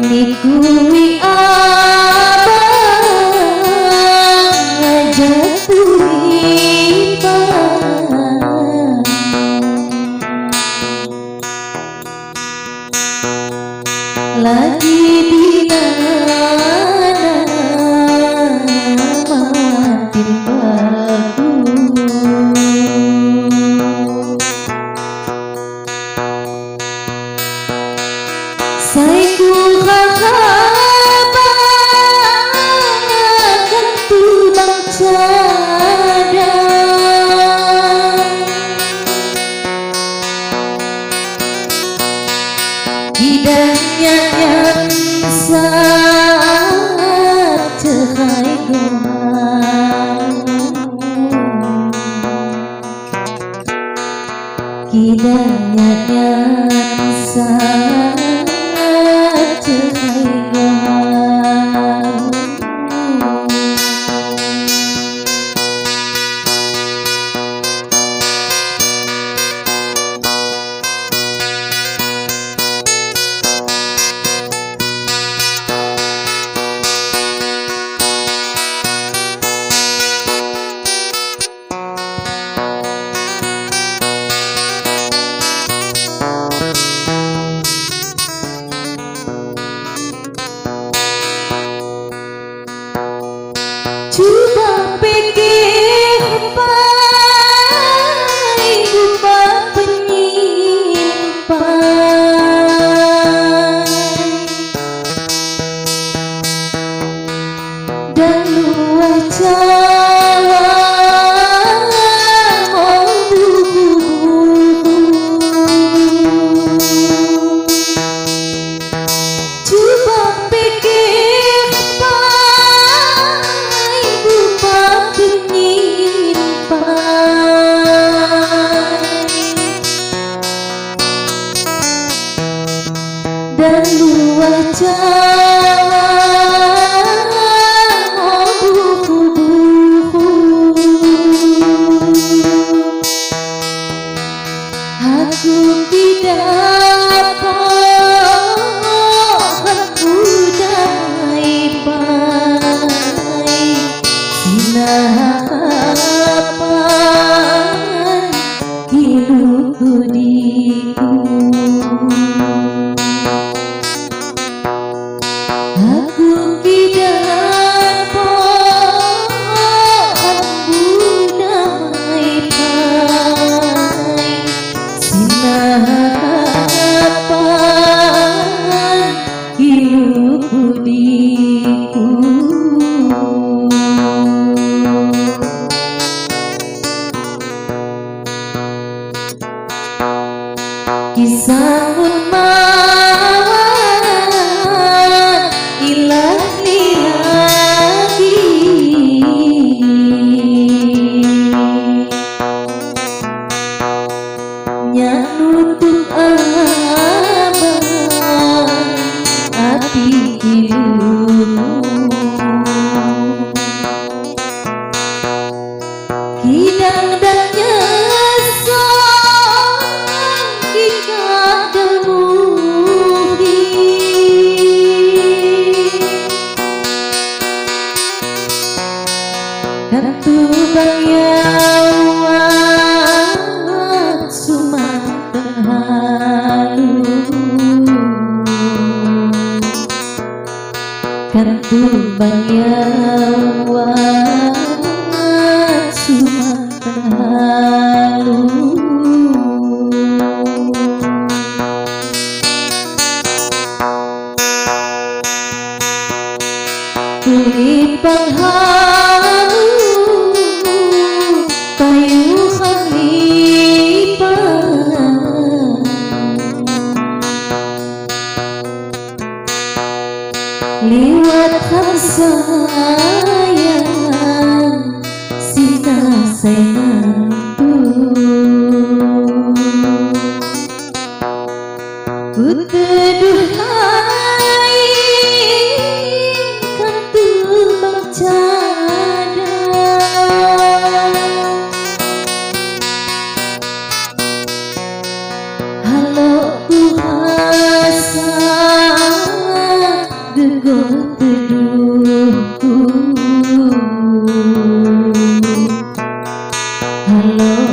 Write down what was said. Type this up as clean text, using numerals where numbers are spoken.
Nikui abang jatuhi lagi binana makin bagus. Saiku Kidanya yang saat cerai gohau, kidanya yang saat cerai gohau. Cuba pikir pai ubah penyimpan dan luah jawa mau buku. Cuba pikir dan luah jawa buku-buku. Aku tidak pohon budai pai sinapan kilu kudiku. Aku tidak pohon budai pai sinapan kilu kudiku. Kisahun mawar ilah lagi. Kidang dang nyesal kikak demuhi. Kantubang yawat sumanteng halu, Kantubang yawat sumanteng halu. Kulit panghalu kayu khalipan, liwat sayang sina senantu. Ku teduh lain kantubang cadang, Halo ku rasa gegoh teduhku, Halo.